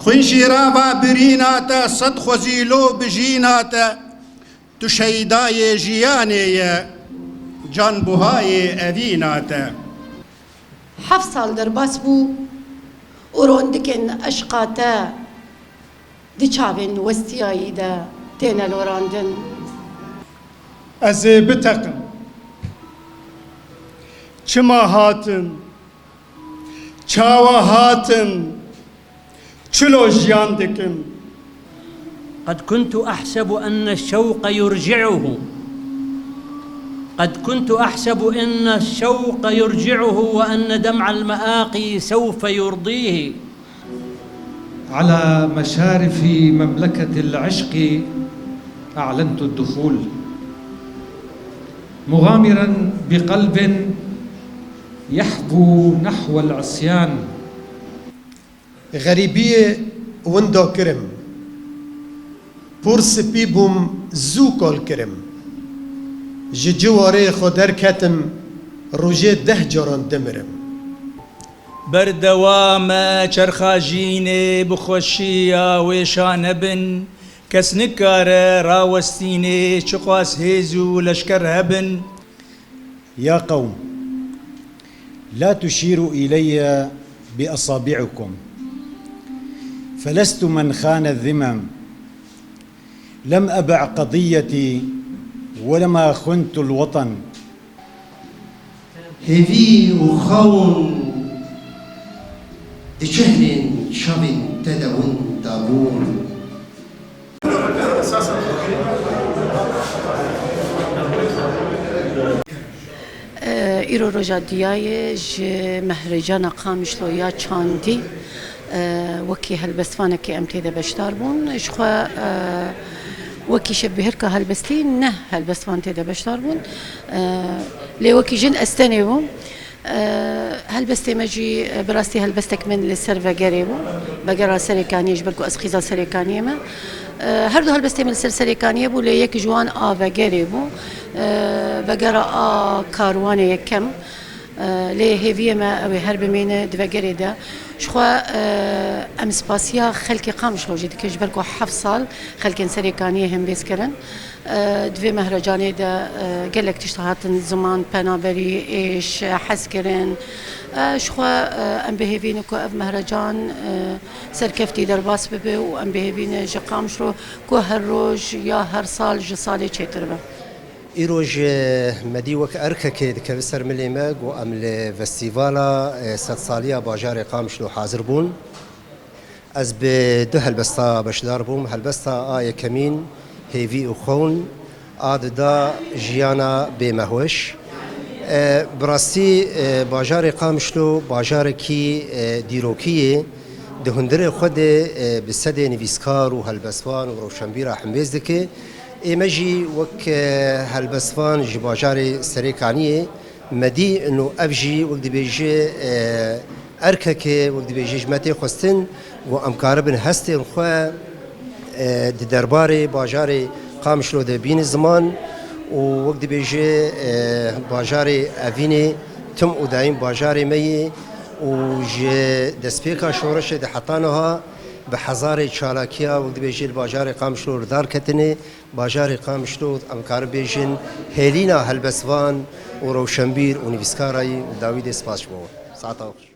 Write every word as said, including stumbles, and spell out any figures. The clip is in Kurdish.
Win jî rava birîna te, sed xwezîlo bijîna te, tu şeydayê jiyanê ye, can buhayê evîna te. Heft sal derbas bû û rondikên eşqa te di çavên westiyayî de têne lorandin. Ez ê biteqim. Çima hatim? Çawa hatim? Çilo jiyan dikim? قد كنت أحسب أن الشوق يرجعه قد كنت أحسب أن الشوق يرجعه وأن دمع المآقي سوف يرضيه. على مشارف مملكة العشق أعلنت الدخول، مغامرا بقلب يحبو نحو العصيان. Xerîbiyê winda kirim, pûr spî bûm, zû kal kirim. Ji ciwarê xwe derketim, rojê deh caran dimirim. Berdewam e çerxa jînê, bi xweşiya wê şane bin, kes nikare rawestînê, çiqas hêz û leşker hebin. يا قوم، لا تشيروا إلي بأصابعكم، فلست من خان الذمم، لم أبع قضيتي ولما خنت الوطن. Hêvî û xewn di çehrên çavên te de winda bûn. Îro roja diyayê ji Mehrêcana Qamişlo ya çandî, wekî helbestvanekê em tê de beşdar bûn. Ji xwe wekî şevbihirka helbestî neh helbestvan tê de beşdar bûn. Lê wekî jin ez tenê bûm. Helbestê me jî bi rastî helbestek min li ser vegerê bû. Vegera Serêkaniyê, ji ber ku ez qîza Serêkaniyê me. Her du helbestê min li ser Serêkaniyê bû, lê yek ji wan a vegerê bû. Vegera a karwanê yekem. Lê hêviyê me ew ê her bimîne di vegerê de. Ji xwe em spasiya xelkê Qamişlo jî dikin, ji ber ku heft sal xelkên Serêkaniyê hembêz kirin. Di vê mehrecanê de gelek tişt hatin ziman, penaberî, êş, hezkirin. Ji xwe em bi hêvî ne ku ev mehrecan serkeftî derbas bibe û em bi hêvî ne ji Qamişlo ku her roj ya her sal ji salê çêtir be. Îroj me dî wek erkekê dikeve ser milê me, ku em li festîvala sedsaliya bajarê Qamişlo hazir bûn. Ez bi du helbesta beşdar bûm. Helbesta a yekemîn Hêvî û Xewn a dida Jiyana bê mehweş. E, bi rastî, e, bajarê Qamişlo bajarekî, e, dîrokî ye. Di hundirê xwe de, e, bi sedê nivîskar û helbestvan û rewşenbîra hembêz dike. Ê me jî wek, e, helbestvan ji bajarê Serêkaniyê me dî û ev jî wek dibêje, e, erkekê, wek dibêje ji me tê xwestin ku em karibin hestên xwe, e, di derbarê bajarê Qamişlo de bîne ziman û wek dibêje, e, bajarê evînê tim û dayîm bajarê me ye û ji destpêka şoreşê de heta niha bi hezarê çalakiya wek dibêje li bajarê Qamişlo li dar ketine. Bajarê Qamişlo em karin bêjin hêlîna helbestvan û rewşenbîr û nivîskara yî û dawî dê spas ji bo we. Saeta we xweş.